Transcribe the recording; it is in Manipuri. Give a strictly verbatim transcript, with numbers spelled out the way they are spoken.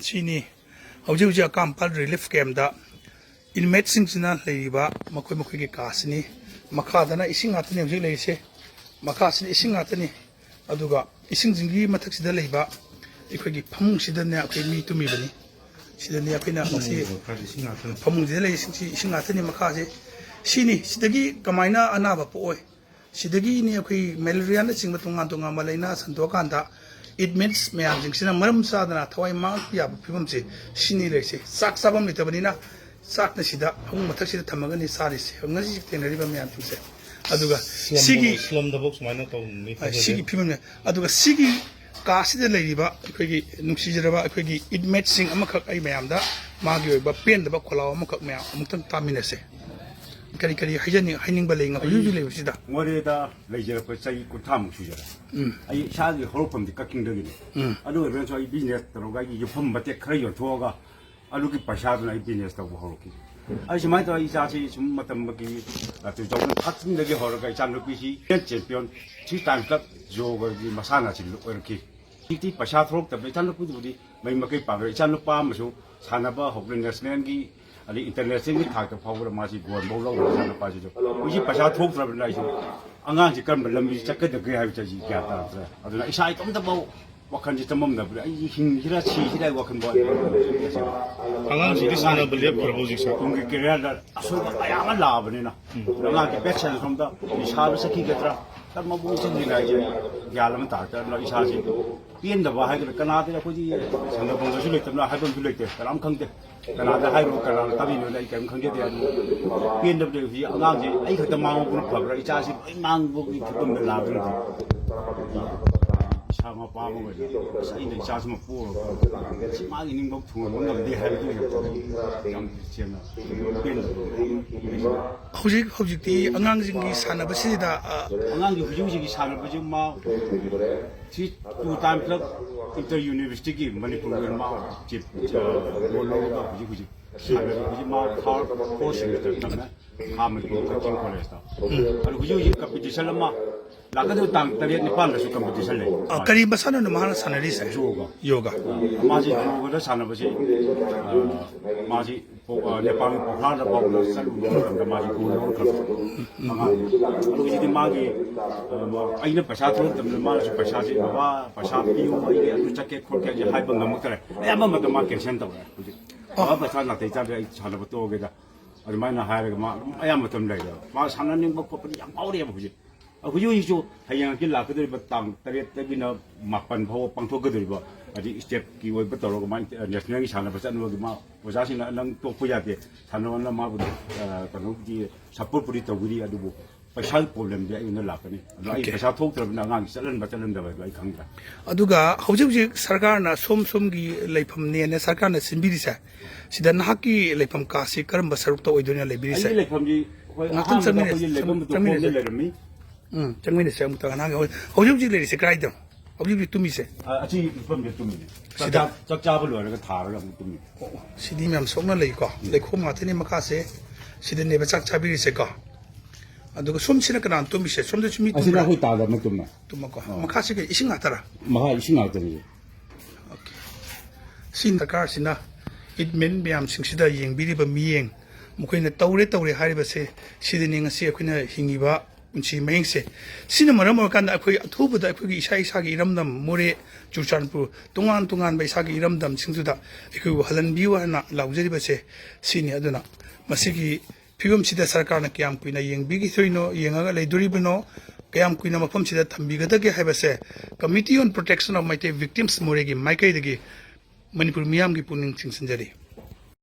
ꯁꯤꯅꯤ ꯍꯧꯖꯤꯛ ꯍꯧꯖꯤꯛ ꯑꯀꯥꯝꯄꯥꯠ ꯔꯤꯂꯤꯐ ꯀꯦꯝꯗ ꯏꯟꯃꯦꯠꯁꯤꯡꯁꯤꯅ ꯂꯩꯔꯤꯕ ꯃꯈꯣꯏ ꯃꯈꯣꯏꯒꯤ ꯀꯥꯁꯤꯅꯤ꯫ ꯃꯈꯥꯗꯅ ꯏꯁꯤꯡ ꯉꯥꯛꯇꯅꯤ ꯍꯧꯖꯤꯛ ꯂꯩꯔꯤꯁꯦ꯫ ꯃꯈꯥꯁꯤꯅ ꯏꯁꯤꯡ ꯉꯥꯛꯇꯅꯤ꯫ ꯑꯗꯨꯒ ꯏꯁꯤꯡꯁꯤꯡꯒꯤ ꯃꯊꯛꯁꯤꯗ ꯂꯩꯕ ꯑꯩꯈꯣꯏꯒꯤ ꯐꯃꯨꯡꯁꯤꯗꯅꯦ ꯑꯩꯈꯣꯏ ꯃꯤ ꯇꯨꯝꯃꯤꯕꯅꯤ꯫ ꯁꯤꯗꯅꯤ ꯑꯩꯈꯣꯏꯅ ꯉꯁꯤ ꯐꯃꯨꯡꯁꯤꯗ ꯂꯩꯔꯤꯁꯤꯡꯁꯤ ꯏꯁꯤꯡ ꯉꯥꯛꯇꯅꯤ꯫ ꯃꯈꯥꯁꯦ ꯁꯤꯅꯤ꯫ ꯁꯤꯗꯒꯤ ꯀꯃꯥꯏꯅ ꯑꯅꯥꯕ ꯄꯣꯛꯑꯣꯏ? ꯁꯤꯗꯒꯤꯅꯤ ꯑꯩꯈꯣꯏ ꯃꯦꯂꯦꯔꯤꯌꯥꯅꯆꯤꯡꯕ ꯇꯣꯉꯥꯟ ꯇꯣꯉꯥꯟꯕ ꯂꯥꯏꯅꯥ ꯁꯟꯗꯣꯛꯑꯀꯥꯟꯗ ꯏꯟꯃꯦꯠꯁ ꯃꯌꯥꯝꯁꯤꯡꯁꯤꯅ ꯃꯔꯝ ꯆꯥꯗꯅ ꯊꯋꯥꯏ ꯃꯥꯡꯉꯛꯄ ꯌꯥꯕ ꯐꯤꯕꯝꯁꯦ ꯁꯤꯅꯤ ꯂꯩꯔꯤꯁꯦ꯫ ꯆꯥꯛ ꯆꯥꯐꯝ ꯂꯩꯇꯕꯅꯤꯅ ꯆꯥꯛꯅ ꯁꯤꯗ ꯐꯃꯨꯡ ꯃꯊꯛꯁꯤꯗ ꯊꯝꯃꯒꯅꯤ ꯆꯥꯔꯤꯁꯦ꯫ ꯉꯁꯤ ꯊꯦꯡꯅꯔꯤꯕ ꯃꯌꯥꯝꯁꯤꯡꯁꯦ꯫ ꯑꯗꯨꯒ ꯁꯤꯒꯤ ꯁꯤꯂꯝꯗꯐꯧ ꯁꯨꯃꯥꯏꯅ ꯇꯧꯅꯤ꯫ ꯑ, ꯁꯤꯒꯤ ꯐꯤꯕꯝꯅꯦ꯫ ꯑꯗꯨꯒ ꯁꯤꯒꯤ ꯀꯥꯁꯤꯗ ꯂꯩꯔꯤꯕ ꯑꯩꯈꯣꯏꯒꯤ ꯅꯨꯡꯁꯤꯖꯔꯕ ꯑꯩꯈꯣꯏꯒꯤ ꯏꯟꯃꯦꯠꯁꯤꯡ ꯑꯃꯈꯛ ꯑꯩ ꯃꯌꯥꯝꯗ ꯃꯥꯒꯤ ꯑꯣꯏꯕ ꯄꯦꯟꯗꯕ ꯈꯣꯜꯂꯥꯎ ꯑꯃꯈꯛ ꯃꯌꯥꯝ ꯑꯃꯨꯛꯇꯪ ꯇꯥꯃꯤꯟꯅꯁꯦ꯫ ꯀꯔꯤ ꯀꯔꯤ ꯍꯥꯏꯖꯅꯤꯡ-, ꯍꯥꯏꯅꯤꯡꯕ ꯂꯩ ꯍꯧꯖꯤꯛ ꯍꯧꯖꯤꯛ ꯂꯩꯕꯁꯤꯗ? ꯃꯣꯔꯦꯗ ꯂꯩꯖꯔꯛꯄ ꯆꯍꯤ ꯀꯨꯟꯊ꯭ꯔꯥꯃꯨꯛ ꯁꯨꯖꯔꯦ꯫ ꯎꯝ꯫ ꯑꯩ ꯏꯁꯥꯒꯤ ꯍꯧꯔꯛꯐꯝꯗꯤ ꯀꯛꯆꯤꯡꯗꯒꯤꯅꯤ꯫ ꯎꯝ꯫ ꯑꯗꯨ ꯑꯣꯏꯔꯒꯁꯨ ꯑꯩ ꯕꯤꯖꯤꯅꯦꯁ ꯇꯧꯔꯒ ꯑꯩꯒꯤ ꯌꯨꯝꯐꯝ ꯃꯇꯦꯛ ꯈꯔ ꯌꯣꯟꯊꯣꯛꯑꯒ ꯑꯗꯨꯒꯤ ꯄꯩꯁꯥꯗꯨꯅ ꯑꯩ ꯕꯤꯖꯤꯅꯦꯁ ꯇꯧꯕ ꯍꯧꯔꯛꯈꯤ꯫ ꯑꯩ ꯁꯨꯃꯥꯏꯅ ꯇꯧꯔꯒ ꯏꯆꯥꯁꯤ ꯁꯨꯝ ꯃꯇꯝꯒꯤ, ꯑ, two thousand thirteen ꯗꯒꯤ ꯍꯧꯔꯒ ꯏꯆꯥ ꯅꯨꯄꯤꯁꯤ ꯆꯦꯝꯄꯤꯌꯟ three times club ꯌꯣꯒꯒꯤ ꯃꯁꯥꯟꯅꯁꯤ ꯑꯣꯏꯔꯛꯈꯤ꯫ ꯍꯧꯖꯤꯛꯇꯤ ꯄꯩꯁꯥ ꯊꯣꯛꯂꯛꯇꯕ ꯏꯆꯥ ꯅꯨꯄꯤꯗꯨꯕꯨꯗꯤ ꯃꯍꯩ ꯃꯀꯩ ꯄꯥꯡꯈ꯭ꯔꯦ꯫ ꯏꯆꯥ ꯅꯨꯄꯥ ꯑꯃꯁꯨ ꯁꯥꯟꯅꯕ ꯍꯧꯈ꯭ꯔꯦ, ꯅꯦꯁꯅꯦꯜꯒꯤ ꯑꯗꯩ ꯏꯟꯇꯔꯅꯦꯁꯅꯦꯜꯒꯤ ꯊꯥꯛꯇ ꯐꯥꯎꯕꯗ ꯃꯥꯁꯤ ꯒꯣꯜꯐꯧ ꯂꯧꯔꯦ ꯏꯆꯥ ꯅꯨꯄꯥꯁꯤꯁꯨ꯫ ꯍꯧꯖꯤꯛ ꯄꯩꯁꯥ ꯊꯣꯛꯇ꯭ꯔꯕꯅꯤꯅ ꯑꯩꯁꯨ ꯑꯉꯥꯡꯁꯤ ꯀꯔꯝꯕ ꯂꯝꯕꯤ ꯆꯠꯀꯗꯒꯦ ꯍꯥꯏꯕꯁꯦ ꯑꯩꯁꯤ ꯒ꯭ꯌꯥꯟ ꯇꯥꯔꯛꯇ꯭ꯔꯦ꯫ ꯑꯗꯨꯅ ꯏꯁꯥ ꯏꯇꯣꯝꯇꯐꯥꯎ ꯋꯥꯈꯜꯁꯦ ꯆꯃꯝꯅꯕꯗ ꯑꯩ ꯍꯤꯡꯁꯤꯔꯥ ꯁꯤꯁꯤꯔꯥ ꯍꯥꯏꯕ ꯋꯥꯈꯜ ꯋꯥꯠꯂꯦ꯫ ꯑꯉꯥꯡꯁꯤꯡꯗꯤ ꯁꯥꯟꯅꯕ ꯂꯦꯞꯈ꯭ꯔꯕ ꯍꯧꯖꯤꯛꯁꯦ? ꯇꯨꯡꯒꯤ ꯀꯦꯔꯤꯌꯔꯗ ꯑꯁꯣꯏꯕ ꯃꯌꯥꯝ ꯑꯃ ꯂꯥꯛꯑꯕꯅꯤꯅ, ꯑꯉꯥꯡꯒꯤ ꯕꯦꯠ ꯁꯦꯜ ꯁꯣꯝꯗ ꯅꯤꯁꯥꯗ ꯆꯠꯈꯤꯒꯗ꯭ꯔꯥ, ꯀꯔꯝꯕ ꯃꯑꯣꯡ ꯆꯠꯈꯤꯅꯤ ꯍꯥꯏꯁꯦ ꯒ꯭ꯌꯥꯟ ꯑꯃ ꯇꯥꯔꯛꯇ꯭ꯔꯦ꯫ ꯑꯗꯨꯅ ꯏꯁꯥꯁꯤ ꯄꯦꯟꯗꯕ ꯍꯥꯏꯒꯗ꯭ꯔꯥ, ꯀꯅꯥꯗ ꯑꯩꯈꯣꯏꯗꯤ ꯁꯪꯒ ꯄꯪꯒꯁꯨ ꯂꯩꯇꯕꯅ ꯍꯥꯏꯐꯝꯁꯨ ꯂꯩꯇꯦ, ꯀꯅꯥꯝ ꯈꯪꯗꯦ꯫ ꯀꯅꯥꯗ ꯍꯥꯏꯔꯨ, ꯀꯅꯥꯅ ꯇꯥꯕꯤꯅꯣꯅ ꯑꯩ ꯀꯔꯤꯝ ꯈꯪꯖꯗꯦ꯫ ꯑꯗꯨ ꯄꯦꯟꯗꯕꯗ ꯍꯧꯖꯤꯛ ꯑꯉꯥꯡꯁꯦ ꯑꯩ ꯈꯛꯇ ꯃꯥꯡꯕꯅ ꯐꯕ꯭ꯔꯥ, ꯏꯆꯥꯁꯤ ꯂꯣꯏ ꯃꯥꯡꯕꯒꯤ ꯐꯤꯕꯝꯗ ꯂꯥꯛꯑꯒꯗꯤ ꯏꯁꯥ ꯃꯄꯥ ꯑꯃ ꯑꯣꯏꯅ ꯑꯁ ꯑꯩꯅ ꯏꯆꯥꯁꯤꯃ ꯄꯣꯛꯑꯒ ꯁꯤ ꯃꯥꯒꯤ ꯅꯤꯡꯕ ꯊꯨꯡꯍꯟꯕ ꯉꯝꯗꯦ ꯍꯥꯏꯕꯗꯨ ꯌꯥꯝ ꯁꯦꯡꯅ ꯄꯦꯟꯗꯕ꯫ ꯍꯧꯖꯤꯛ ꯍꯧꯖꯤꯛꯇꯤ ꯑꯉꯥꯡꯁꯤꯡꯒꯤ ꯁꯥꯟꯅꯕꯁꯤꯗ, ꯑ, ꯑꯉꯥꯡꯒꯤ ꯍꯧꯖꯤꯛ ꯍꯧꯖꯤꯛꯀꯤ ꯁꯥꯟꯅꯕꯁꯤ ꯃꯥ ꯁꯤ two time club inter university ꯒꯤ ꯃꯅꯤꯄꯨꯔꯒꯤ ꯑꯣꯏꯅ ꯃꯥ ꯆꯤꯞ, ꯑ, ꯔꯣꯜ ꯂꯧꯔꯒ ꯍꯧꯖꯤꯛ ꯍꯧꯖꯤꯛ ꯁꯥꯟꯅꯔꯤ꯫ ꯍꯧꯖꯤꯛ ꯃꯥ ꯊꯥꯔꯠ ꯐꯣꯔꯠ ꯁꯦꯃꯤꯁꯇꯔ ꯇꯝꯃꯦ ꯈꯥ ꯃꯅꯤꯄꯨꯔ ꯀꯛꯆꯤꯡ ꯀꯣꯂꯦꯖꯇ꯫ ꯑꯗꯨ ꯍꯧꯖꯤꯛ ꯍꯧꯖꯤꯛ ꯀꯝꯄꯤꯇꯤꯁꯟ ꯑꯃ ꯂꯥꯛꯀꯗꯕ ꯇꯥꯡ ꯇꯔꯦꯠ ꯅꯤꯄꯥꯟꯗꯁꯨ competition ꯂꯩ꯫ ꯑ, ꯀꯔꯤ ꯃꯁꯥꯟꯅꯅꯣ ꯃꯥꯅ ꯁꯥꯟꯅꯔꯤꯁꯦ? ꯌꯣꯒ꯫ ꯌꯣꯒ꯫ ꯃꯥꯁꯤ ꯌꯣꯒꯗ ꯁꯥꯟꯅꯕꯁꯤ, ꯑ, ꯃꯥꯁꯤ ꯄꯣ-, ꯑ, ꯅꯦꯄꯥꯜꯒꯤ ꯄꯣꯈ꯭ꯔꯥꯗ ꯐꯥꯎꯗ ꯆꯠꯂꯨꯕ ꯃꯇꯝꯗ ꯃꯥꯁꯤ gold ꯂꯧꯔꯛꯈ꯭ꯔꯕ ꯑꯉꯥꯡꯅꯤ꯫ ꯑꯗꯨ ꯍꯧꯖꯤꯛꯇꯤ ꯃꯥꯒꯤ, ꯑ, ꯑꯩꯅ ꯄꯩꯁꯥ ꯊꯣꯛꯂꯛꯇꯕꯅꯤꯅ ꯃꯥꯅꯁꯨ ꯄꯩꯁꯥꯁꯤ, "ꯕꯕꯥ, ꯄꯩꯁꯥ ꯄꯤꯌꯨ, ꯑꯩ ꯑꯗꯨ ꯆꯠꯀꯦ ꯈꯣꯠꯀꯦ" ꯍꯥꯏꯁꯦ ꯍꯥꯏꯕ ꯉꯝꯃꯛꯇꯔꯦ꯫ ꯑꯌꯥꯝꯕ ꯃꯇꯝ ꯃꯥ cancel ꯇꯧꯔꯦ ꯍꯧꯖꯤꯛ꯫ "ꯕꯕꯥ, ꯄꯩꯁꯥ ꯅꯥꯇꯩ ꯆꯥꯗ꯭ꯔꯦ, ꯑꯩ ꯁꯥꯟꯅꯕ ꯇꯣꯛꯑꯒꯦꯗ"꯫ ꯑꯗꯨꯃꯥꯏꯅ ꯍꯥꯏꯔꯒ ꯃꯥ ꯑꯗꯨꯝ ꯑꯌꯥꯝꯕ ꯃꯇꯝ ꯂꯩꯔꯦꯕ꯫ ꯃꯥ ꯁꯥꯟꯅꯅꯤꯡꯕ ꯈꯣꯠꯄꯗꯤ ꯌꯥꯝ ꯐꯥꯎꯔꯤꯑꯕ ꯍꯧꯖꯤꯛ꯫ ꯍꯧꯖꯤꯛ ꯍꯧꯖꯤꯛꯁꯨ ꯍꯌꯦꯡ ꯍꯪꯆꯤꯠ ꯂꯥꯛꯀꯗꯧꯔꯤꯕ ꯇꯥꯡ ꯇꯔꯦꯠꯇꯒꯤꯅ ꯃꯥꯄꯟ ꯐꯥꯎꯕ ꯄꯥꯡꯊꯣꯛꯀꯗꯧꯔꯤꯕ, ꯍꯥꯏꯗꯤ stateꯀꯤ ꯑꯣꯏꯕ ꯇꯧꯔꯒ ꯃꯥ nationalꯒꯤ ꯁꯥꯟꯅꯕ ꯆꯠꯅꯕꯒꯤ ꯃꯥ ꯑꯣꯖꯥꯁꯤꯡꯅ "ꯅꯪ ꯇꯣꯛꯄ ꯌꯥꯗꯦ, ꯁꯥꯟꯅꯧꯅ" ꯃꯥꯕꯨ, ꯑ, ꯀꯩꯅꯣꯒꯤ supportꯄꯨꯗꯤ ꯇꯧꯕꯤꯔꯤ, ꯑꯗꯨꯕꯨ ꯄꯩꯁꯥꯒꯤ problemꯗꯤ ꯑꯩꯉꯣꯟꯗ ꯂꯥꯛꯀꯅꯤ꯫ ꯑꯗꯣ ꯑꯩ Okay꯫ ꯄꯩꯁꯥ ꯊꯣꯛꯇ꯭ꯔꯕꯅꯤꯅ ꯑꯉꯥꯡꯒꯤ ꯆꯠꯍꯟꯕ ꯆꯠꯍꯟꯗꯕ ꯍꯥꯏꯗꯣ ꯑꯩ ꯈꯪꯗ꯭ꯔꯦ꯫ ꯑꯗꯨꯒ ꯍꯧꯖꯤꯛ ꯍꯧꯖꯤꯛ ꯁꯔꯀꯥꯔꯅ ꯁꯣꯝ ꯁꯣꯝꯒꯤ ꯂꯩꯐꯝꯅꯦꯅ ꯁꯔꯀꯥꯔꯅ ꯁꯤꯟꯕꯤꯔꯤꯁꯦ, ꯁꯤꯗ ꯅꯍꯥꯛꯀꯤ ꯂꯩꯐꯝ ꯀꯥꯁꯤ ꯀꯔꯝꯕ ꯁꯔꯨꯛꯇ ꯑꯣꯏꯗꯣꯏꯅꯣ ꯂꯩꯕꯤꯔꯤꯁꯦ? ꯑꯩꯒꯤ ꯂꯩꯐꯝꯗꯤ, ꯍꯣꯏ, ꯉꯥꯛꯇꯪ ꯑꯍꯥꯟꯕꯗ ꯆꯪꯃꯤꯟꯅꯁꯤ, ꯑꯩꯈꯣꯏꯒꯤ ꯂꯩꯐꯝ ꯆꯪꯃꯤꯟꯅꯁꯤ꯫ ꯂꯩꯔꯝꯃꯤ꯫ ꯎꯝ, ꯆꯪꯃꯤꯟꯅꯁꯦ ꯑꯃꯨꯛꯇ꯫ ꯑꯉꯥꯡ ꯍꯧ-, ꯍꯧꯖꯤꯛ ꯍꯧꯖꯤꯛ ꯂꯩꯔꯤꯁꯦ ꯀꯗꯥꯏꯗꯅꯣ? ꯍꯧꯖꯤꯛ ꯍꯧꯖꯤꯛ ꯇꯨꯝꯃꯤꯁꯦ? ꯑ, ꯑꯁꯤ ꯃꯐꯝꯗ ꯇꯨꯝꯃꯤꯅꯦ꯫ ꯆꯥꯛ ꯁꯤꯗ? ꯆꯥ-, ꯆꯥꯛ ꯆꯥꯕ ꯂꯣꯏꯔꯒ ꯊꯥꯔꯒ ꯑꯃꯨꯛ ꯇꯨꯝꯃꯤ꯫ ꯑꯣ, ꯁꯤꯗꯤ ꯃꯌꯥꯝ ꯁꯣꯛꯅ ꯂꯩꯀꯣ꯫ ꯂꯩꯈꯣꯝ ꯉꯥꯛꯇꯅꯤ ꯃꯈꯥꯁꯦ꯫ ꯁꯤꯗꯅꯦꯕ ꯆꯥꯛ ꯆꯥꯕꯤꯔꯤꯁꯦꯀꯣ꯫ ꯑꯗꯨꯒ ꯁꯣꯝꯁꯤꯅ ꯀꯅꯥꯅ ꯇꯨꯝꯃꯤꯁꯦ? ꯁꯣꯝꯗꯁꯨ ꯃꯤ ꯑꯁꯤꯅ ꯇꯨꯝꯕ꯭ꯔꯥ? ꯑꯩꯈꯣꯏ ꯇꯥꯗ ꯑꯃ ꯇꯨꯝꯃꯦ꯫ ꯇꯨꯝꯃꯀꯣ꯫ ꯑꯥ꯫ ꯃꯈꯥꯁꯤ ꯀꯩ ꯏꯁꯤꯡ ꯉꯥꯛꯇꯔꯥ? ꯃꯈꯥ ꯏꯁꯤꯡ ꯉꯥꯛꯇꯅꯤ꯫ Okay꯫ ꯁꯤ ꯗꯔꯀꯥꯔꯁꯤꯅ ꯏꯠꯃꯦꯟ ꯃꯌꯥꯝꯁꯤꯡꯁꯤꯗ ꯌꯦꯡꯕꯤꯔꯤꯕ ꯃꯤꯠꯌꯦꯡ, ꯃꯈꯣꯏꯅ ꯇꯧꯔꯦ ꯇꯧꯔꯦ ꯍꯥꯏꯔꯤꯕꯁꯦ, ꯁꯤꯗꯅꯤ ꯉꯁꯤ ꯑꯩꯈꯣꯏꯅ ꯍꯤꯡꯉꯤꯕ ꯄꯨꯟꯁꯤ ꯃꯍꯤꯡꯁꯦ꯫ ꯁꯤꯅ ꯃꯔꯝ ꯑꯣꯏꯔꯀꯥꯟꯗ ꯑꯩꯈꯣꯏ ꯑꯊꯨꯕꯗ ꯑꯩꯈꯣꯏꯒꯤ ꯏꯁꯥ ꯏꯁꯥꯒꯤ ꯏꯔꯝꯗꯝ ꯃꯣꯔꯦ, ꯆꯨꯔꯆꯥꯟꯄꯨꯔ, ꯇꯣꯉꯥꯟ ꯇꯣꯉꯥꯟꯕ ꯏꯁꯥꯒꯤ ꯏꯔꯝꯗꯝꯁꯤꯡꯗꯨꯗ ꯑꯩꯈꯣꯏꯕꯨ ꯍꯜꯍꯟꯕꯤꯌꯨ ꯍꯥꯏꯅ ꯂꯥꯎꯖꯔꯤꯕꯁꯦ ꯁꯤꯅꯤ꯫ ꯑꯗꯨꯅ ꯃꯁꯤꯒꯤ ꯐꯤꯕꯝꯁꯤꯗ ꯁꯔꯀꯥꯔꯅ ꯀꯌꯥꯝ ꯀꯨꯏꯅ ꯌꯦꯡꯕꯤꯈꯤꯗꯣꯏꯅꯣ, ꯌꯦꯡꯉꯒ ꯂꯩꯗꯣꯔꯤꯕꯅꯣ, ꯀꯌꯥꯝ ꯀꯨꯏꯅ ꯃꯐꯝꯁꯤꯗ ꯊꯝꯕꯤꯒꯗꯒꯦ ꯍꯥꯏꯕꯁꯦ Committee on Protection of Meitei Victims ꯃꯣꯔꯦꯒꯤ ꯃꯥꯏꯀꯩꯗꯒꯤ ꯃꯅꯤꯄꯨꯔ ꯃꯤꯌꯥꯝꯒꯤ ꯄꯨꯛꯅꯤꯡ ꯆꯤꯡꯁꯤꯟꯖꯔꯤ꯫